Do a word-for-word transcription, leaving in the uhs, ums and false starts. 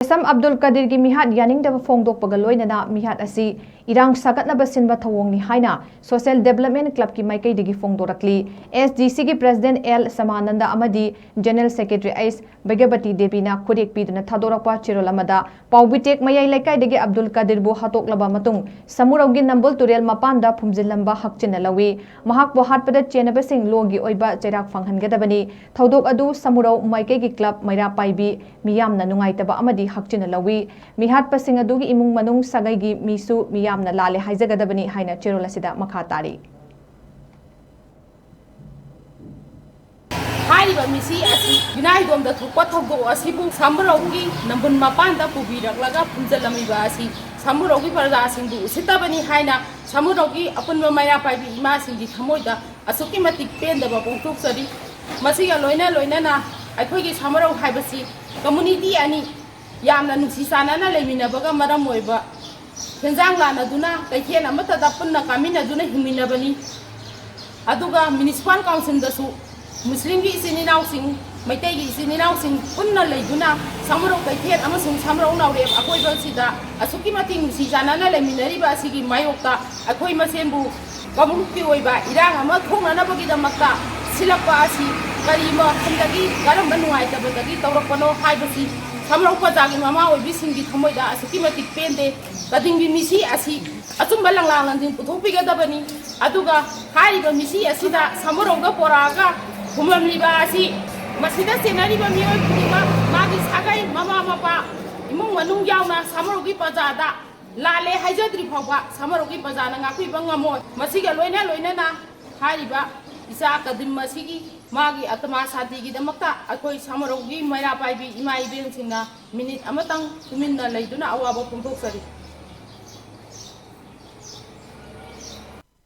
ꯑꯦꯁ M Abdul ꯀꯗꯤꯔꯒꯤ ꯃꯤꯍꯥꯠ ꯌꯥꯅꯤꯡꯗꯕ ꯐꯣꯡꯗꯣꯛꯄꯒ ꯂꯣꯏꯅꯅ ꯃꯤꯍꯥꯠ ꯑꯁꯤ ꯏꯔꯥꯡ ꯁꯥꯒꯠꯅꯕ ꯁꯤꯟꯕ ꯊꯧꯑꯣꯡꯅꯤ ꯍꯥꯏꯅ Social Development Clubꯀꯤ ꯃꯥꯏꯀꯩꯗꯒꯤ ꯐꯣꯡꯗꯣꯔꯛꯂꯤ꯫ ꯑꯦꯁ ꯗꯤ ꯁꯤꯒꯤ President ꯑꯦꯜ ꯁꯃꯥꯅꯟꯗ ꯑꯃꯗꯤ General Secretary ꯑꯩꯁ ꯚꯒꯕꯇꯤ ꯗꯦꯕꯤꯅ ꯈꯨꯔꯦꯛ ꯄꯤꯗꯨꯅ ꯊꯥꯗꯣꯔꯛꯄ ꯆꯦꯔꯣꯜ ꯑꯃꯗ, ꯄꯥꯎꯕꯤꯇꯦꯛ ꯃꯌꯥꯏ ꯂꯩꯀꯥꯏꯗꯒꯤ ꯑꯕꯗꯨꯜ ꯀꯗꯤꯔꯕꯨ ꯍꯥꯠꯇꯣꯛꯂꯕ ꯃꯇꯨꯡ ꯁꯃꯨꯔꯧꯒꯤ ꯅꯝꯕꯨꯜ ꯇꯨꯔꯦꯜ ꯃꯄꯥꯟꯗ ꯐꯨꯝꯖꯤꯜꯂꯝꯕ ꯍꯛꯆꯤꯟꯅ ꯂꯧꯏ꯫ ꯃꯍꯥꯛꯄꯨ ꯍꯥꯠꯄꯗ ꯆꯦꯟꯅꯕꯁꯤꯡ ꯂꯣꯒꯤ ꯑꯣꯏꯕ ꯆꯩꯔꯥꯛ ꯐꯪꯍꯟꯒꯗꯕꯅꯤ꯫ ꯊꯧꯗꯣꯛ ꯑꯗꯨ ꯁꯃꯨꯔꯧ ꯃꯥꯏꯀꯩꯒꯤ club ꯃꯩꯔꯥ ꯄꯥꯏꯕꯤ ꯃꯤꯌꯥꯝꯅ ꯅꯨꯡꯉꯥꯏꯇꯕ ꯑꯃꯗꯤ ꯍꯛꯆꯤꯟꯅ ꯂꯧꯏ꯫ ꯃꯤꯍꯥꯠꯄꯁꯤꯡ ꯑꯗꯨꯒꯤ ꯏꯃꯨꯡ ꯃꯅꯨꯡ, ꯁꯥꯒꯩꯒꯤ ꯃꯤꯁꯨ ꯃꯤꯌꯥꯝꯅ ꯂꯥꯜꯂꯦ ꯍꯥꯏꯖꯒꯗꯕꯅꯤ ꯍꯥꯏꯅ ꯆꯦꯔꯣꯜ ꯑꯁꯤꯗ ꯃꯈꯥ ꯇꯥꯔꯤ꯫ ꯍꯥꯏꯔꯤꯕ ꯃꯤꯁꯤ ꯑꯁꯤ ꯌꯨꯅꯥꯏꯗꯣꯝꯗ ꯊꯣꯛꯄ ꯊꯧꯗꯣꯛ ꯑꯁꯤꯕꯨ ꯁꯃꯨꯔꯧꯒꯤ ꯅꯝꯕꯨꯜ ꯃꯄꯥꯟꯗ ꯄꯨꯕꯤꯔꯛꯂꯒ ꯐꯨꯝꯖꯤꯜꯂꯝꯃꯤꯕ ꯑꯁꯤ ꯁꯃꯨꯔꯧꯒꯤ ꯄ꯭ꯔꯖꯥꯁꯤꯡꯕꯨ ꯎꯁꯤꯠꯇꯕꯅꯤ ꯍꯥꯏꯅ ꯁꯃꯨꯔꯧꯒꯤ ꯑꯄꯨꯟꯕ ꯃꯩꯔꯥ ꯄꯥꯏꯕꯤ ꯏꯃꯥꯁꯤꯡꯒꯤ ꯊꯃꯣꯏꯗ ꯑꯁꯨꯛꯀꯤ ꯃꯇꯤꯛ ꯄꯦꯟꯗꯕ ꯐꯣꯡꯗꯣꯛꯆꯔꯤ꯫ ꯃꯁꯤꯒ ꯂꯣꯏꯅ ꯂꯣꯏꯅꯅ ꯑꯩꯈꯣꯏꯒꯤ ꯁꯃꯨꯔꯧ ꯍꯥꯏꯕꯁꯤ community ꯑꯅꯤ ꯌꯥꯝꯅ ꯅꯨꯡꯁꯤ ꯆꯥꯟꯅꯅ ꯂꯩꯃꯤꯟꯅꯕꯒ ꯃꯔꯝ ꯑꯣꯏꯕ ꯍꯦꯟꯖꯥꯡ ꯂꯥꯟꯅꯗꯨꯅ ꯀꯩꯊꯦꯜ ꯑꯃꯠꯇꯗ ꯄꯨꯟꯅ ꯀꯥꯃꯤꯟꯅꯗꯨꯅ ꯍꯤꯡꯃꯤꯟꯅꯕꯅꯤ꯫ ꯑꯗꯨꯒ municipal councilꯗꯁꯨ ꯃꯨꯁꯂꯤꯝꯒꯤ ꯏꯆꯤꯟ ꯏꯅꯥꯎꯁꯤꯡ, ꯃꯩꯇꯩꯒꯤ ꯏꯆꯤꯟ ꯏꯅꯥꯎꯁꯤꯡ ꯄꯨꯟꯅ ꯂꯩꯗꯨꯅ ꯁꯃꯨꯔꯧ ꯀꯩꯊꯦꯜ ꯑꯃꯁꯨꯡ ꯁꯃꯨꯔꯧ ꯅꯥꯎꯔꯦꯝ ꯑꯀꯣꯏꯕꯁꯤꯗ ꯑꯁꯨꯛꯀꯤ ꯃꯇꯤꯛ ꯅꯨꯡꯁꯤ ꯆꯥꯟꯅꯅ ꯂꯩꯃꯤꯟꯅꯔꯤꯕ ꯑꯁꯤꯒꯤ ꯃꯥꯌꯣꯛꯇ ꯑꯩꯈꯣꯏ ꯃꯁꯦꯟꯕꯨ ꯀꯥꯡꯂꯨꯞꯀꯤ ꯑꯣꯏꯕ ꯏꯔꯥꯡ ꯑꯃ ꯊꯣꯛꯅꯅꯕꯒꯤꯗꯃꯛꯇ ꯁꯤꯜꯂꯛꯄ ꯑꯁꯤ ꯀꯔꯤ ꯃꯐꯝꯗꯒꯤ, ꯀꯔꯝꯕ ꯅꯨꯡꯉꯥꯏꯇꯕꯗꯒꯤ ꯇꯧꯔꯛꯄꯅꯣ ꯍꯥꯏꯕꯁꯤ ꯁꯃꯨꯔꯧ ꯄ꯭ꯔꯖꯥꯒꯤ ꯃꯃꯥ ꯑꯣꯏꯕꯤꯁꯤꯡꯒꯤ ꯊꯃꯣꯏꯗ ꯑꯁꯨꯛꯀꯤ ꯃꯇꯤꯛ ꯄꯦꯟꯗꯦ꯫ ꯀꯗꯤꯝꯒꯤ ꯃꯤꯁꯤ ꯑꯁꯤ ꯑꯆꯨꯝꯕ ꯂꯪꯂꯥ ꯂꯪꯖꯤꯡ ꯄꯨꯊꯣꯛꯄꯤꯒꯗꯕꯅꯤ꯫ ꯑꯗꯨꯒ ꯍꯥꯏꯔꯤꯕ ꯃꯤꯁꯤ ꯑꯁꯤꯗ ꯁꯃꯨꯔꯧꯗ ꯄꯣꯔꯛꯑꯒ ꯐꯨꯝꯂꯝꯂꯤꯕ ꯑꯁꯤ ꯃꯁꯤꯗ ꯆꯦꯟꯅꯔꯤꯕ ꯃꯤꯑꯣꯏ ꯈꯨꯗꯤꯡꯃꯛ, ꯃꯥꯒꯤ ꯁꯥꯒꯩ, ꯃꯃꯥ ꯃꯄꯥ, ꯏꯃꯨꯡ ꯃꯅꯨꯡ ꯌꯥꯎꯅ ꯁꯃꯨꯔꯧꯒꯤ ꯄ꯭ꯔꯖꯥꯗ ꯂꯥꯜꯂꯦ ꯍꯥꯏꯖꯗ꯭ꯔꯤ ꯐꯥꯎꯕ ꯁꯃꯨꯔꯧꯒꯤ ꯄ꯭ꯔꯖꯥꯅ ꯉꯥꯛꯄꯤꯕ ꯉꯝꯃꯣꯏ꯫ ꯃꯁꯤꯒ ꯂꯣꯏꯅ ꯂꯣꯏꯅꯅ ꯍꯥꯏꯔꯤꯕ ꯏꯆꯥ ꯀꯗꯤꯝ ꯑꯁꯤꯒꯤ ꯃꯥꯒꯤ ꯑꯇꯃꯥ ꯁꯥꯟꯇꯤꯒꯤꯗꯃꯛꯇ ꯑꯩꯈꯣꯏ ꯁꯃꯨꯔꯧꯒꯤ ꯃꯩꯔꯥ ꯄꯥꯏꯕꯤ ꯏꯃꯥ ꯏꯕꯦꯟꯁꯤꯡꯅ ꯃꯤꯅꯤꯠ ꯑꯃꯇꯪ ꯇꯨꯃꯤꯟꯅ ꯂꯩꯗꯨꯅ ꯑꯋꯥꯕ ꯐꯣꯡꯗꯣꯛꯆꯔꯤ꯫